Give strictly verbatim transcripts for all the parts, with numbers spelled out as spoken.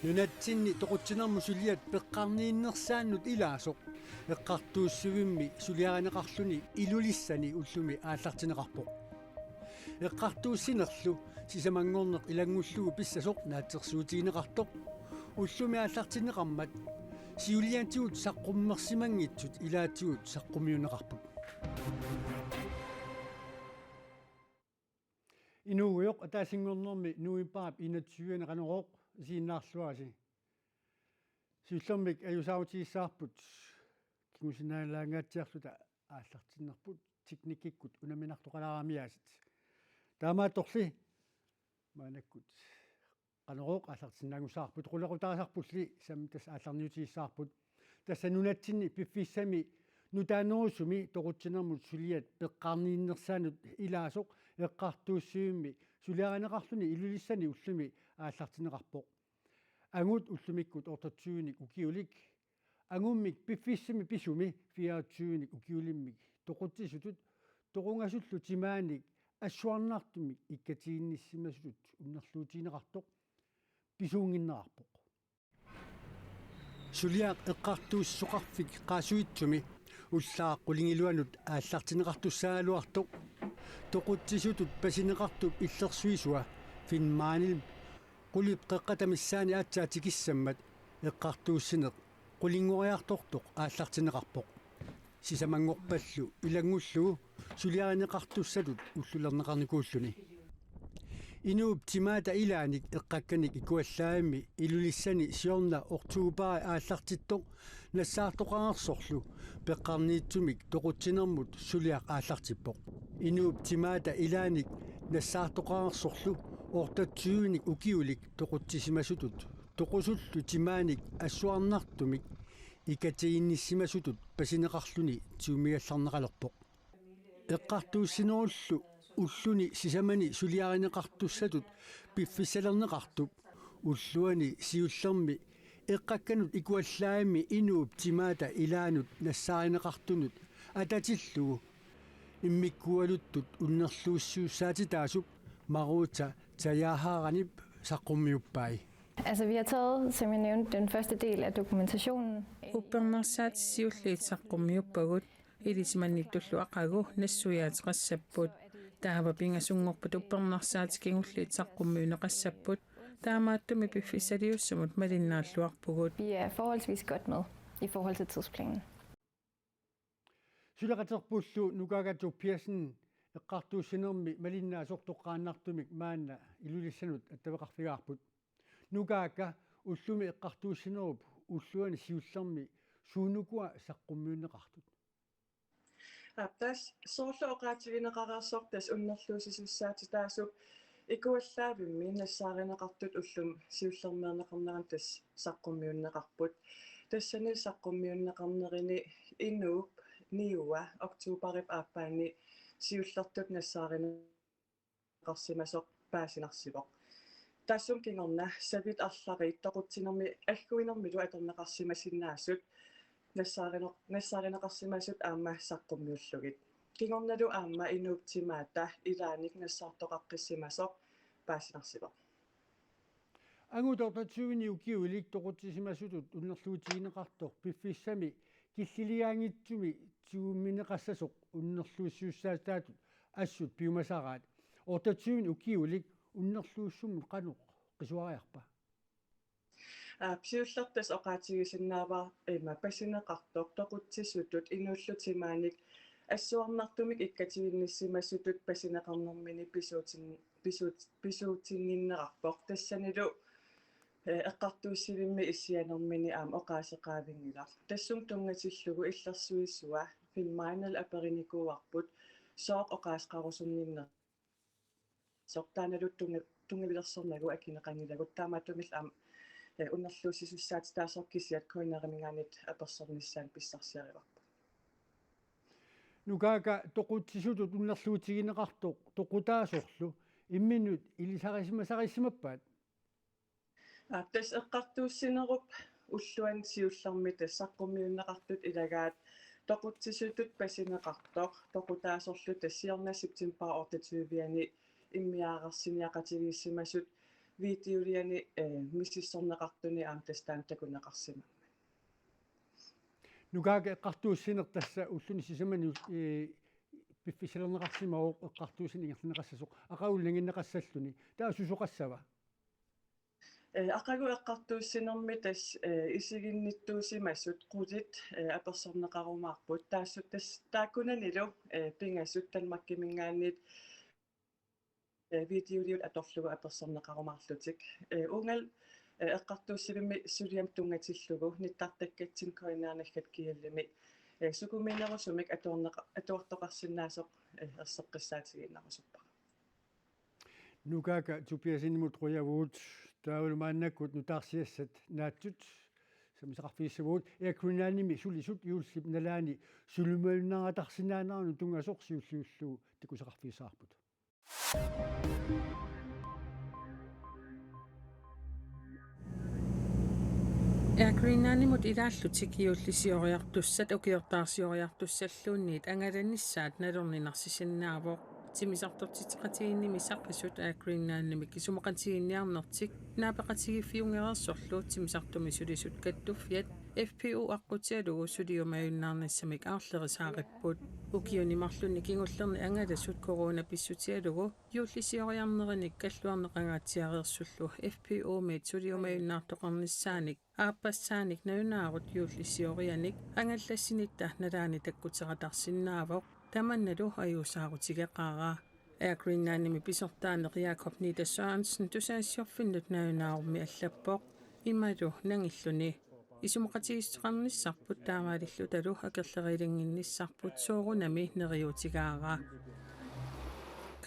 Nunatsinni toqutsinermut suliat peqqarniinnersaannut ilaasoq eqqartuussivimmi suliarineqarluni Ilulissani ullumi aallartinneqarpoq. Eqqartuussinerlu sisamanngorneq ilanngullugu pissasoq naatsorsuutigineqartoq ullumi aallartinneqarmat siuliatigut saqqummersimanngitsut ilaatigut saqqummiunneqarput. Inuugujoq, ataasinngornermi novembarip enogtyve-ani Qanorooq isiginnaarluarisi. Siullermik ajuusaarutigissavarput kingusinnerulaangaatsiarluta aallartinnerput teknikkikkut unamminartoqalaaramiaasiit. Taamaattorli maannakkut Qanorooq aallartinnaanngussavarput, qulequtaasarpulli sammi tassa aallarniutigissavarput. Tassa nunatsinni piffissami nutaanerusumi toqutsinermut suliat peqqarniinnersaannut ilaasoq eqqartuussivimmi suliarineqarluni Ilulissani ullumi aallartinneqarpoq. Angut ullumikkut otteogtyve-nik ukiulik, angummik piffissami pisumi fireogtyve-nik ukiulimmik toqutsisutut toqungasullu timaanik assuarnartumik ikkatiginnissisimasutut unnerluutigineqartoq pisuunnginnerarpoq. Suliaq eqqartuussisoqarfik Qaasuitsumi ullaaq qulingiluanut aallartinneqartussaagaluartoq toqutsisutut pasineqartup illersuisua Finn Meynell qulip qeqqata missaani aatsaat tikissammat eqqartuussineq qulinngoriartortoq aallartinneqarpoq. Sisamanngorpallu ilanngullugu suliarineqartussatut ullulerneqarnikuulluni. Inuup timaata ilaanik eqqakkanik ikuallaavimmi Ilulissani siorna oktober aallartittoq nassaartoqareersorlu peqqarniitsumik toqutsinermut suliaq aallartippoq. Inuup timaata ilaanik nassaartoqareersorlu otteogtyve-nik ukiulik toqutsisimasutut toqusullu timaanik assuarnartumik ikkatiginnissisimasutut pasineqarluni tigummigallarneqalerpoq. Eqqartuussinerullu ulluni sisamani suliarineqartussatut piffissalerneqartup ulluani siullermi eqqakkanut ikuallaavimmi inuup timaata ilaanut nassaarineqartunut atatillugu immikkuugaluttut unnerluussisussaatitaasup Maruta Tajaharanip saqqummiuppai. Altså, vi har taget, som jeg nævnte, den første del af dokumentationen. Uppernarsaat siulliit saqqummiuppagut, ilisimannittullu aqagu nassuiaateqassapput. Taava pingasunngorpat uppernarsaatit kingulliit saqqummiunneqassapput. Taamaattumik piffissaliussamut malinnaalluarpugut. Vi er forholdsvis godt med i forhold til tidsplanen. Suleqaterpullu Nukaaka Tobiassen eqqartuussinermi malinnaasoq toqqaannartumik maanna Ilulissanut attaveqarfigaarput. Nukaaka, ullumi eqqartuussinerup ulluani siullermi suunukua saqqummiunneqartut? Aap, tassa soorlu oqaatigineqareersoq tassa unnerluussisussaatitaasup ikuallaavimmi nassaarineqartut ullumi siullermeerneqarneranni tassa saqqummiunneqarput. Tassani saqqummiunneqarnerini inuup niua oktoberip aappaani siullertut nassaarineqarsimasoq paasinarsivoq. Taassuma kingorna savit arlallit toqutsinermi agguinermilu atorneqarsimasinnaasut nassaarine-, nassaarineqarsimasut aamma saqqummiullugit. Kingornalu aamma inuup timaata ilaanik nassaartoqaqqissimasoq paasinarsivoq. Angut otteogtyve-nik ukiulik toqutsisimasutut unnerluutigineqartoq piffissami killiligaanngitsumi tigummineqassasoq unnerluussisussaatitaasut assut piumasaraat. Otteogtyve-nik ukiulik unnerluussummut qanoq qisuariarpa? Aap, siullertut tassa oqaatigisinnaavara ima pasineqartoq toqutsisutut inuullu timaanik assuarnartumik ikkatiginnissisimasutut pasineqarnermini pisuutin-, pisuut-, pisuutinnginnerarpoq. Tassanilu, eh, eqqartuussivimmi issianermini aamma oqaaseqaavinngilaq. Tassunga tunngatillugu illersuisua Finn Meynell aperinikuuarput sooq oqaaseqarusunnginner-, soorlu taannalu tunnga-, tunngavilersornagu akineqanngilagut, taamaattumillu aamma, eh, unnerluussisussaatitaasoq kisiat K N R-iminngaanniit apersornissaanut pissarsiarivarput. Nukaaka, toqutsisutut unnerluutigineqartoq toqutaasorlu imminnut ilisarisimasarisimappat? Aap, tassa eqqartuussinerup ulluani siullermi tassa saqqummiunneqartut ilagaat toqutsisutut pasineqartoq toqutaasorlu tassa siorna september otteogtyve-ani immiaareersiniaqatigiissimasut videoliani, eh, misissorneqartuni aamma tassa taanna takuneqarsimammat. Nukaaka eqqartuussineq tassa ulluni sisamani, eh, piffissalerneqarsimavoq eqqartuussineq ingerlanneqassasoq aqagu nanginneqassalluni. Taava susoqassava? Eh, aqagu eqqartuussinermi tassa, eh, isiginnittuusimasut qulit, eh, apersorneqarumaarput. Taassuma tassa taakkunanilu, eh, pingasut Danmarkiminngaanniit, eh, videoliut atorlugu apersorneqarumaarlutik. Eh, uunga, eh, eqqartuussivimmi suliamut tunngatillugu nittartakkatsinni K N R naggat G L-imi, eh, sukumiinerusumik atuarneqa-, atuartoqarsinnaasoq, eh, erseqqissaatigiinnerusuppara. Nukaaka Tobiassenimut qujavugut, taavalu maannakkut nutaarsiassat naatsut sammisaqarfigissavugut. Air Greenlandimi sulisut juullip nalaani sulimajunnaratarsinnaanerannut tunngasoq siulliullugu takusaqarfigissavarput. Air Greenlandimut ilaallutik juullisioriartussat ukiortaarsioriartussalluunniit angalanissaat nalorninarsisinnaavoq. Timmisartortitseqatigiinnimi saqqisut Air Greenlandimik isumaqatigiinniarnertik naapeqatigiiffiunngereersorlu timmisartumi sulisut kattuffiat F P U aqqutigalugu suliumajunnaarnissamik aarlerisaaripput. Ukiuni marlunni kingullerni angalasut corona pissutigalugu juullisioriarnerinik kalluarneqangaatsiareersullu F P U-miit suliumajunnaartoqarnissaanik aappassaanik nalunaarut juullisiorianik angalassinitta nalaani takkuteratarsinnaavoq, tamannalu ajuusaarutigeqaara. Air Greenlandimi pisortaaneq Jakob Nieder Sørensen tusagassiorfinnut nalunaarummi allappoq imalu nangilluni: Isumaqatigiissuteqarnissarput taamaalillutalu akerleriilinnginnissarput soorunami neriuutigaara.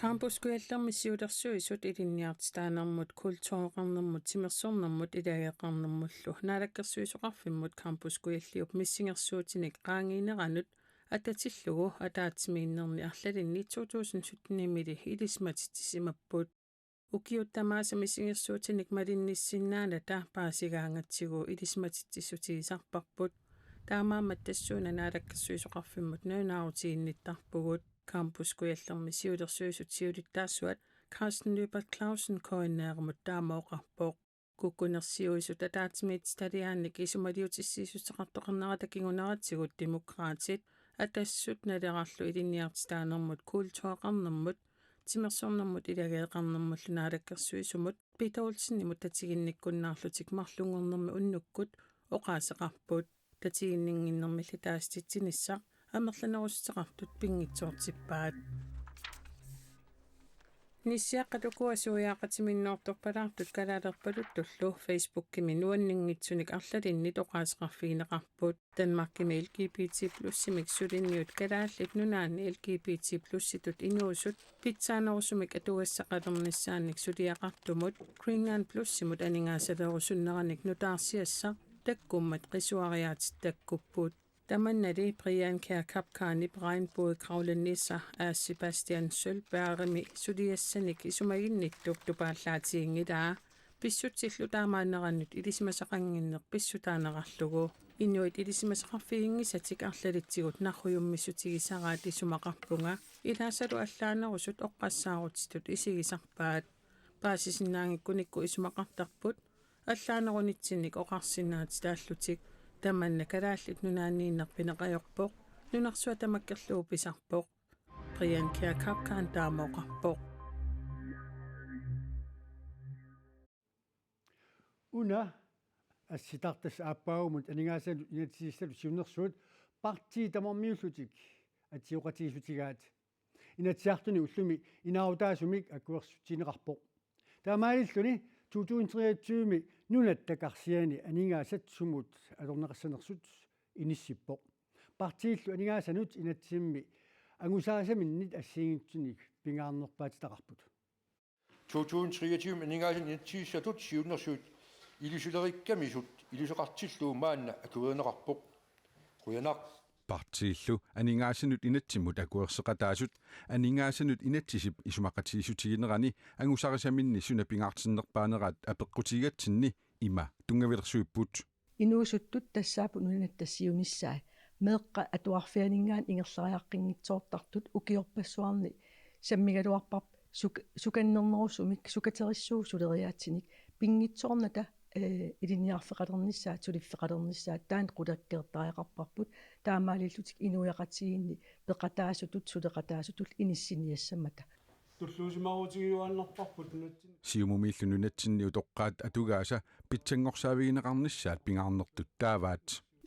Campus Kujallermi siulersuisut ilinniartitaanermut, kultureqarnermut, timersornermut ilageeqarnermullu Naalakkersuisoqarfimmut Campus Kujalliup missingersuutinik qaangiineranut atatillugu ataatsimiinnerni arlalinni to tusind syttenimili ilisimatitsisimapput. Ukiut tamaasa missingersuutinik malinnissinnaanata paasigaangatsigu ilisimatitsissutigisarparput. Taamaammat tassuuna Naalakkersuisoqarfimmut nalunaarutiginnittarpugut. Campus Kujallermi siulersuisut siulittaasuat Carsten Lyberth Clausen K N R-imut taama oqarpoq. Kukkunersiuisut ataatsimiititaliaannik isumaliutissiissuteqartoqarnerata kinguneratsigu Demokraatit Atassut Nalerarlu ilinniartitaanermut, kultureqarnermut, timersornermut ilageeqarnermullu Naalakkersuisumut Peter Olsenimut tatiginnikkunnaarlutik marlunngornermi unnukkut oqaaseqarput. Tatiginninnginnermilli taasititsinissaq amerlanerussuteqartut pinngitsoortippaat. Nissiaqqat ukua suiaaqatiminnoortorpalaartut kalaalerpaluttullu Facebookimi nuanninngitsunik arlalinnit oqaaseqarfigineqarput. Danmarkimi L G B T plus-imik suliniut Kalaallit Nunaanni L G B T plus-itut inuusut pitsaanerusumik atugassaqalernissaannik suliaqartumut Greenland Plus-imut aningaasaleerusunneranik nutaarsiassaq takkummat qisuariaatit takkupput. Tamannali Brian Kjær Kapkanip Regnbuekravlenisse af Sebastian Sølbergimi suliassanik isumaginnittup tupaallaatiginngilaa. Pissutsillu taamaannerannut ilisimasaqannginneq pissutaanerarlugu. Inuit ilisimasaqarfiginngisatik arlalitsigut narrujummissutigisaraat isumaqarpunga, ilaasalu allaanerusut oqqassaarutitut isigisarpaat. Paasisinnaanngikkunikku isumaqartarput allaanerunitsinnik oqarsinnaatitaallutik. Tamanna Kalaallit Nunaanniinneq pineqajorpoq, nunarsuaq tamakkerlugu pisarpoq. Brian Kjær Kapkan taama oqarpoq. Una assitartas aappaagumut aningaasanut inatsisissatut siunnersuut partiit tamarmiullutik atsioqatigiissutigaat. Inatsisartuni ullumi inaarutaasumik akuersissutigineqarpoq. Taamaalilluni to tusind treogtyve-mi Nunatta Karsiani aningaasat sumut atorneqassanersut inissippoq. Partiillu aningaasanut inatsimmik angusarisaminnik assigiinngitsunik pingaarnerpaatitaqarput. To tusind treogtyve aningaasanut inatsisissatut siunnersuut ilisulerikkamisut ilisoqartillugu maanna akuerineqarpoq. Qujanaq. Partiillu aningaasanut inatsimmut akuerseqataasut aningaasanut inatsisip isumaqatigiissutiginerani angusarisaminni suna pingaartinnerpaaneraat apeqqutigigatsinni ima tunngavilersuipput. Inuusuttut tassaapput nunatta siunissai. Meeqqat atuarfianinngaanniit ingerlariaqqinngitsoortartut ukiorpassuarni sammigaluarparput suk-, sukannernerusumik, sukaterissuu suleriaatsinik, pinngitsoornata, eh, ilinniarfeqalernissaat, suliffeqalernissaat, taanna qulakkeertariaqarparput, taamaalillutik inuiaqatigiinni peqataasutut, suleqataasutut inissiniassammata. Tulluusimaarutigiuaannarparput nunatsinni. Siumumiillu nunatsinni utoqqaat atugaasa pitsanngorsaavigineqarnissaat pingaarnertut taavaat.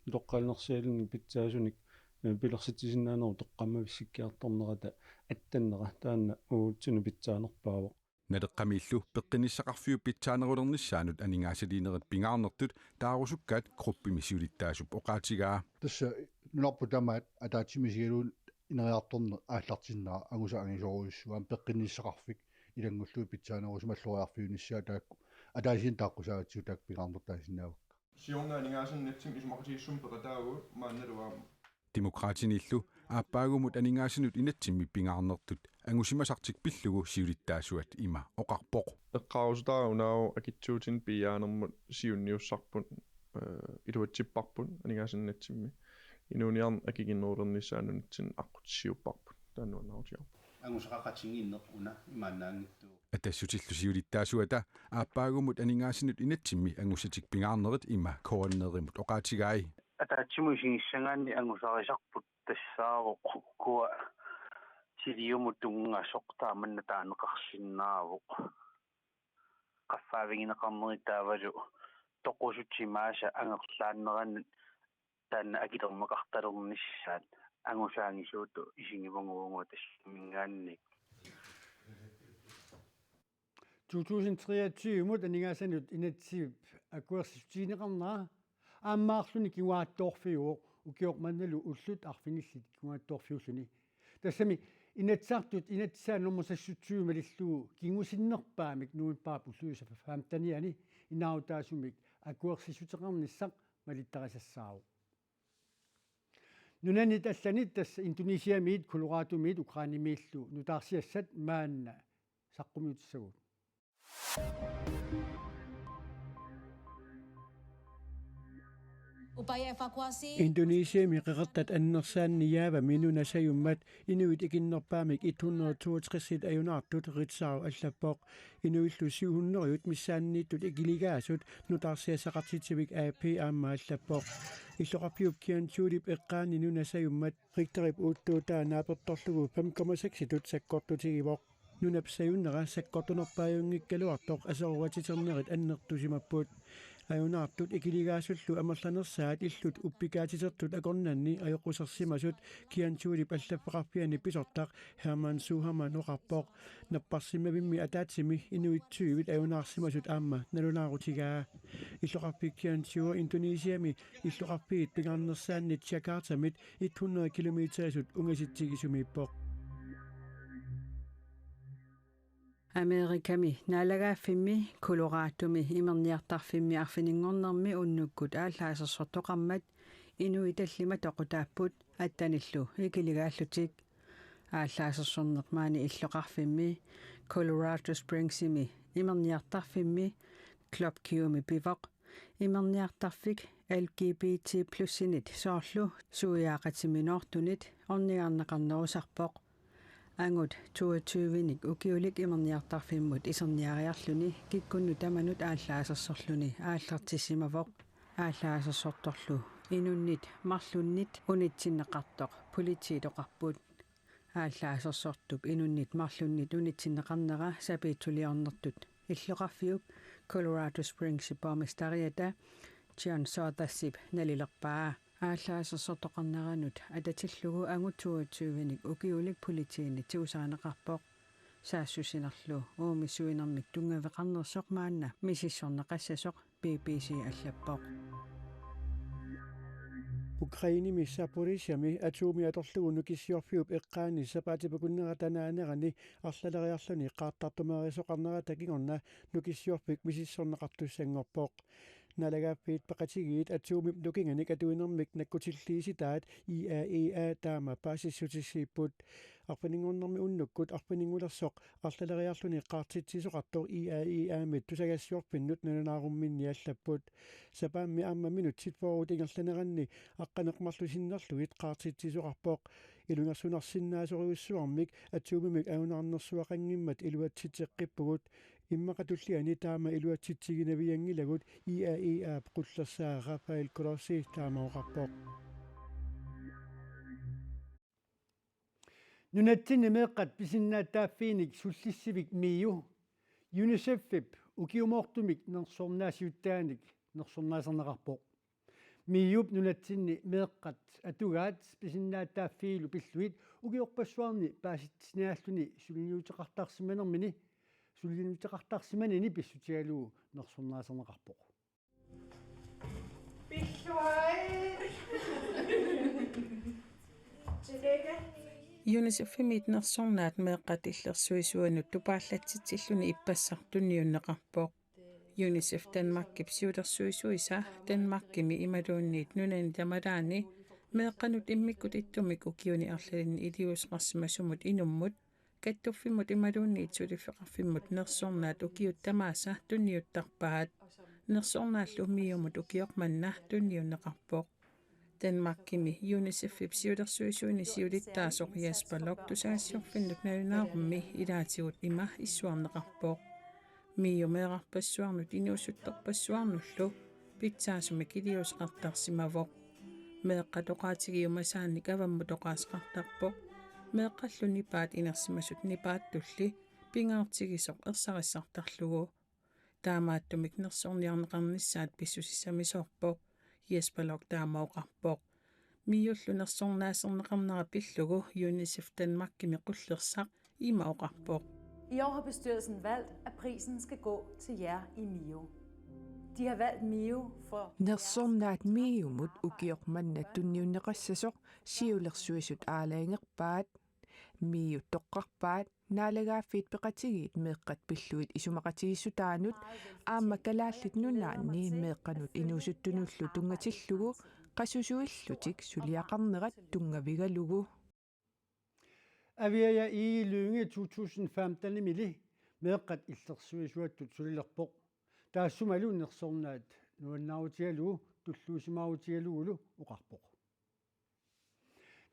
Utoqqalinersialunnik pitsaasunik, eh, pilersitsisinnaanerup toqqammavissikkiartornerata attannera taanna uatsinnut pitsaanerpaavoq. Naleqqamiillu peqqinnissaqarfiup pitsaanerulernissaanut aningaasaliinerit pingaarnertut taarusukkaat gruppimi siulittaasup oqaatigaa. Tassa nunarput tamaat ataatsimik isigalugu ineriartorneq aallartinnera angusaq angisoorujussuaq aamma peqqinnissaqarfik ilanngullugit pitsaanerusumalloriarfiunissaa taakku ataasiinnaq taaqqusaagatsigu taakku pingaarnertut taasinnaavakka. Siorna aningaasanut inatsimmi isumaqatigiissumik peqataavugut maannalu aamma. Demokraatinillu aappaagumut aningaasanut inatsimmi pingaarnertut angusimasartik pillugu siulittaasuat ima oqarpoq. Eqqaarusutaavoq unaavoq akitsuutinut piiaanermut siunniussarput, eh, iluatsipparput aningaasanut inatsimmi. Inuuniarneq akikinnerulernissaa nunatsinni aqqutissiuupparput. Taanna nuannaarutigaarput. Angusaqaqatigiinneq una imaannaanngitsuuvoq. Atassutillu siulittaasuata aappaagumut aningaasanut inatsimmi angusatik pingaarnerit ima K N R-imut oqaatigai. Ataatsimut isigissagaanni angusarisarput tassaavoq ukkua Siliumut tunngasoq taamanna taaneqarsinnaavoq. Qaffaavigineqarneri taavalu toqusutsimaasa angerlaanneranut taanna akilerneqartalernissaat angusaangisuutut isigivagut uagut tassaminngaanniit. To tusind treogtyve-mut aningaasanut inatsisip akuersissutigineqarnera aammaarluni kinguaattoorfiuvoq ukioq mannalu ullut arfinillit kinguaattoorfiulluni. Tassami Inatsisartut inatsisaat nummer seksogtyve malillugu kingusinnerpaamik novembarip ulluisa femtenianni inaarutaasumik akuersissuteqarnissaq malittarisassaavoq. Nunanit allanit tassa Indonesiamiit, Coloradomiit, Ukrainemiillu nutaarsiassat maanna saqqummiutissagut. Upaya evakuasi. Indonesiami qeqertat annersaanni Javami nunap sajummat inuit ikinnerpaamik et hundrede toogtres ajunaartut Ritzau allappoq. Inuillu syv hundrede missaanniittut ikiligaasut nutaarsiassaqartitsivik A P aamma allappoq. Illoqarfiup Kyaen-Chulip eqqaani nunap sajummat Richterip uuttuutaa naapertorlugu fem komma seks-itut sakkortutigivoq. Nunap sajunnera sakkortunerpaajunngikkaluartoq aseruatiternerit annertusimapput. Ajunaartut ikiligaasullu amerlanersaat illut uppikaatitertut akornanni ajoqusersimasut Kyaen-Chulip allaffeqarfiani pisortaq Herman Suhaman oqarpoq. Napparsimmavimmi ataatsimi inuit tyvit ajunaarsimasut aamma nalunaarutigaa. Illoqarfik Kyaen-Chu Indonesiami illoqarfiit pingaarnersaannit Jakartamit et hundrede kilometerisut ungasitsigisumiippoq. Amerikami naalagaaffimmi Coloradomi imerniartarfimmi arfininngornermi unnukkut aallaasersortoqarmat inuit tallimat toqutaapput attanillu ikiligaallutik. Aallaasersorneq maani illoqarfimmi Colorado Springsimi imerniartarfimmi Club Q-mi pivoq. Imerniartarfik L G B T plus-init soorlu suiaaqatimi noortunit ornigarneqarnerusarpoq. Angut toogtyvenik ukiulik imerniartarfimmut iserniariarluni kikkunnut tamanut aallaasersorluni aallartissimavoq. Aallaasersortorlu inunnit marlunnit unitsinneqartoq politiit oqarput. Aallaasersortup inunnit marlunnit unitsinneqarnera sapiitsuliornertut illoqarfiup Colorado Springsip borgmesteriata John Sothasip nalilerpaa. Aallaasersortoqarneranut atatillugu angut toogtyvenik ukiulik politiinit tigusarineqarpoq. Saassussinerlu uumissuinermik tunngaveqarnersoq maanna misissorneqassasoq B B C allappoq. Ukrainemi Zaporizhzhiami atomi atorlugu nukissiorfiup eqqaani sapaatip akunnerata naanerani arlaleriarluni qaartartumaarisoqarnerata kingorna nukissiorfik misissorneqartussanngorpoq. Naalagaaffiit Peqatigiit atomip nukinganik atuinermik nakkutilliisitaat I A E A taama paasissutissiipput. Arfininngornermi unnukkut arfininngornersoq arlaleriarluni qaartitsisoqartoq I A E A-mit tusagassiorfinnut nalunaarumminni allapput. Sapaammi aamma minutsit fyrret ingerlaneranni aqqaneq-marluk sinnerlugit qaartitsisoqarpoq. Ilungersunarsinnaasorujussuarmik atomimik ajunaarnersuaqanngimmat iluatsitseqqippugut. Immaqa tulliani taama iluatsitsiginavianngilagut I A E A-p qullersaa Rafael Grossi taama oqarpoq. Nunatsinni meeqqat pisinnaatitaaffiinik sullissivik MIO, UNICEF-ip ukiumoortumik nersornaasiuttaanik nersornaaserneqarpoq. MIO-p nunatsinni meeqqat atugaat pisinnaatitaaffiillu pillugit ukiorpassuarni paasitsiniaalluni suliniuteqartarsimanermini, suliniuteqartarsimanini pissutigalugu nersornaaserneqarpoq. UNICEF-imiit nersornaat meeqqat illersuisuanut tupaallatsitsilluni ippassaq tunniunneqarpoq. UNICEF Danmarkip siulersuisuisa Danmarkimi imaluunniit nunani tamalaani meeqqanut immikkut ittumik ukiuni arlalinni iliuuseqarsimasumut inummut, kattuffimmut imaluunniit suliffeqarfimmut nersornaat ukiut tamaasa tunniuttarpaat. Nersornaallu MIO-mut ukioq manna tunniunneqarpoq. Danmarkimi UNICEF-ip siulersuisuini siulittaasoq Jesper Lok tusagassiorfinnut nalunaarummi ilaatigut ima issuarneqarpoq: MIO meerarpassuarnut inuusuttorpassuarnullu pitsaasumik iliuuseqartarsimavoq. Meeqqat oqaatigiumasaannik avammut oqaaseqartarpoq, meeqqallu nipaat inersimasut nipaattulli pingaartigisoq ersarissartarlugu. Taamaattumik nersorniarneqarnissaat pissusissamisoorpoq, Jesper Lok taama oqarpoq. MIO-llu nersornaaserneqarnera pillugu UNICEF Danmarkimi qullersaq ima oqarpoq: I år har bestyrelsen valgt, at prisen skal gå til jer i MIO. De har valgt MIO for... Nersornaat MIO-mut ukioq manna tunniunneqassasoq siulersuisut aalajangerpaat. MIO-t toqqarpaat Naalagaaffiit Peqatigiit meeqqat pillugit isumaqatigiissutaanut aamma Kalaallit Nunaanni meeqqanut inuusuttunullu tunngatillugu qasusuillutik suliaqarnerat tunngavigalugu. Aviaja Egede Lynge to tusind femten-imili meeqqat illersuisuattut sulilerpoq. Taassumalu nersornaat nuannaarutigalugu tulluusimaarutigalugulu oqarpoq.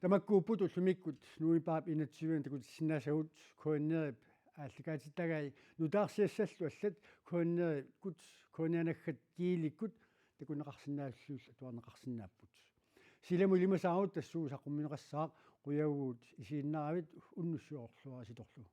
Tamakkuupput ullumikkut novembarip enogtyve-ani takutissinnaasagut. K N R-ip aallakaatittagai nutaarsiassallu allat K N R-ikkut, K N R-naggat Kielikkut takuneqarsinnaallugit atuarneqarsinnaapput. Silamut ilimasaarut tassuugu saqqummiunneqassaaq, qujavugut isiginnaaravit, unnussiorluarisitorlu.